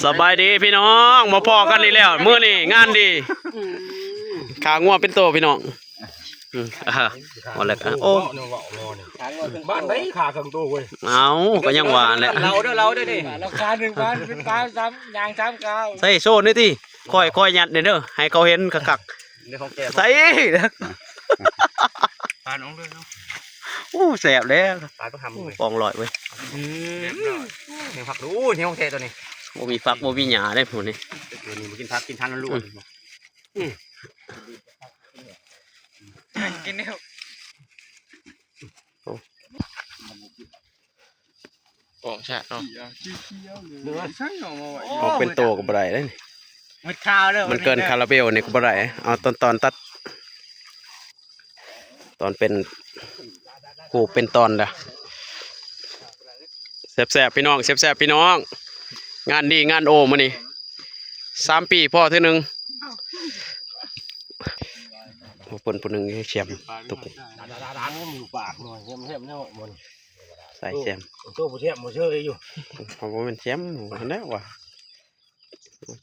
ສະບາຍດີພີ່ນ້ອງ ມາພໍ້ກັນອີກແລ້ວ ມື້ນີ້ງານດີ ຂາງົວເປັນໂຕພີ່ນ້ອງ. ອືມ ອ່າ ເອົາແລ້ວ ໂອ້ ບ້ານໃດຂາເຄິ່ງໂຕເວີຍ. ເອົ້າ ກໍຍັງວ່າແຫຼະ ເລົ່າເດີ ເລົ່າເດີນີ້ ລາຄາໜຶ່ງພັນ ເປັນປາສາມ ຍ່າງສາມກ້າວ. ໃສ່ໂຊນີ້ຕິ ຄ່ອຍ ຄ່ອຍຍັດແດ່ເດີ ໃຫ້ເຂົາເຫັນຄັກໆ. ໃສ່ ປານອອກເລີຍເນາະ. ໂອ້ ແຊບແລ້ວ ປານປະຄຳເວີຍ ປອງລອຍເວີຍ. ອືມ ແຮງຄັກ ໂອ້ຍ ແຮງແທ້ຕົວນີ້ ບໍ່ມີຝັກບໍ່ມີຫຍ້າເດ້ຜູ້ນີ້ ຕົວນີ້ບໍ່ກິນຜັກ ກິນທານລ້ວນໆ. ອືມ ກິນແລ້ວ ໂອ້ ອອກຊະເນາະ ເໜືອ ອອກເປັນໂຕກໍບໍ່ໄດ້ເດ້ນີ້ ໝົດຄາວເດີ ມັນເກີນຄາລາເບວນີ້ກໍບໍ່ໄດ້ ເອົາຕອນໆ ຕັດ ຕອນເປັນ ກູເປັນຕອນເດີ. ແຊບໆ ພີ່ນ້ອງ ແຊບໆ ພີ່ນ້ອງ ງານດີງານໂອມື້ນີ້ ສາມປີພໍ້ເທື່ອໜຶ່ງ. ເພິ່ນຜູ້ໜຶ່ງແຊມຕຸກ ປາກໜ້ອຍ ແຊມໆ ເນາະ ໃສ່ແຊມ ໂຕບໍ່ແຊມບໍ່ເຊີຍຢູ່ ເຂົາບໍ່ແມ່ນແຊມຫັ້ນແຫຼະວ່າ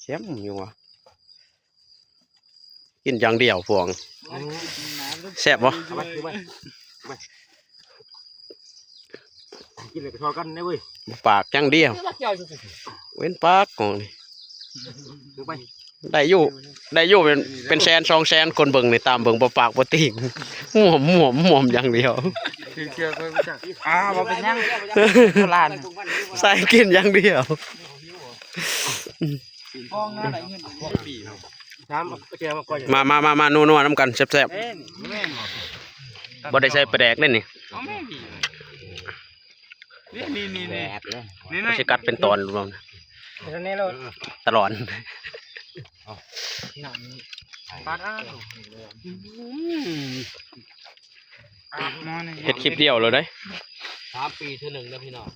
ແຊມຢູ່ວ່າ ກິນຢ່າງດຽວພວກ ອືມ ແຊບບໍ່? ເອົາໄປ ເອົາໄປ ກິນແລ້ວກໍທໍ່ກັນເດ້ເວີຍ ປາກຢ່າງດຽວ ເວັ້ນປາກຂອງນີ້ ໄດ້ຢູ່ ໄດ້ຢູ່ ເປັນ ເປັນແສນສອງແສນ ຄົນເບິ່ງນີ້ ຕາມເບິ່ງບໍ່ປາກບໍ່ຕີງ ໝວມໆໆ ຢ່າງດຽວ ອ່າ ບໍ່ເປັນຫຍັງ ໂບລານ ໃສ່ກິນຢ່າງດຽວ. ມາໆໆໆ ນົວໆ ນຳກັນແຊບໆ ບໍ່ໄດ້ໃສ່ປາແດກເດ້ນີ້ ນີ້ໆໆ ມັນຊິກັດເປັນຕອນບໍ່ ຕະຫຼອນ ເຮັດຄລິບດຽວເລີຍເດ້ ສາມປີເທື່ອໜຶ່ງເດີພີ່ນ້ອງ.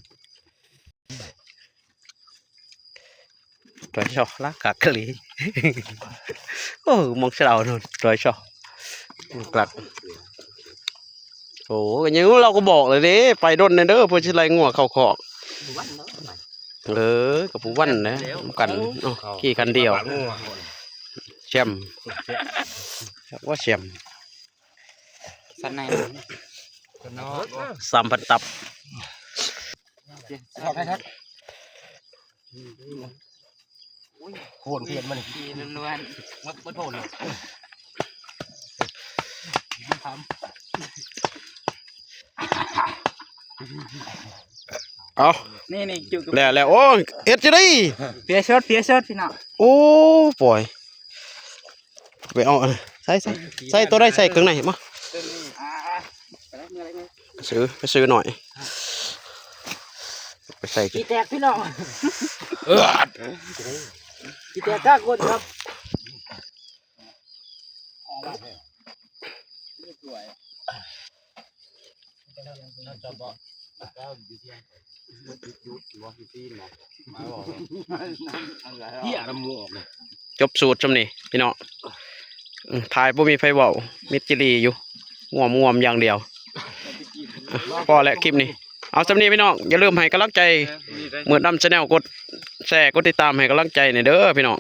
ດອຍຊອ ລາກາກະລີ ໂອ້ ມອງສະເດາໂນ່ນ ດອຍຊອ ກະລັກ ໂອ້ ຍັງ ລາວກໍບອກແລ້ວເດ້ ໄປດົນແດ່ເດີ ເພື່ອຊິໄລ່ງົວເຂົ້າຄອກ ເອີ ກໍຜູ້ວັນນະ ນຳກັນ ເອົາ ຂີ່ຄັນດຽວ ແຊມ ວ່າແຊມ ສັນໃນ ສາມພັນຕັບ ໂຄນເພື່ອນມັນ ຂີ່ລ້ວນໆ ໝົດ ໝົດໂພນເລີຍ ເອົາ ນີ້ໆ ຈຸກ ແລ້ວໆ ໂອ້ຍ ເຮັດຈັ່ງໃດ ເພຍສົດ ເພຍສົດ ພີ່ນ້ອງ ໂອ້ ປ່ອຍ ໄປເອົາ ໃສ່ ໃສ່ ໃສ່ຕົວໃດ ໃສ່ເຄື່ອງໃນມາ ອ່າ ໄປຊື້ ໄປຊື້ໜ້ອຍ ໄປໃສ່ ຂີ້ແຕກພີ່ນ້ອງ ເອີ ຂີ້ແຕກກະຄົນຄັບ ເຫຍລະໝູອອກເລີຍ ຈົບສູດຊ່ຳນີ້ພີ່ນ້ອງ ອືມ ຖ່າຍບໍ່ມີໃຜເວົ້າ ມິດຈີ່ຫຼີຢູ່ ງ່ວມໆ ຢ່າງດຽວ ພໍແລ້ວຄລິບນີ້ ເອົາຊ່ຳນີ້ພີ່ນ້ອງ ຢ່າລືມໃຫ້ກຳລັງໃຈມືດດຳແຊນແນວ ກົດແຊ ກົດຕິດຕາມໃຫ້ກຳລັງໃຈແດ່ເດີພີ່ນ້ອງ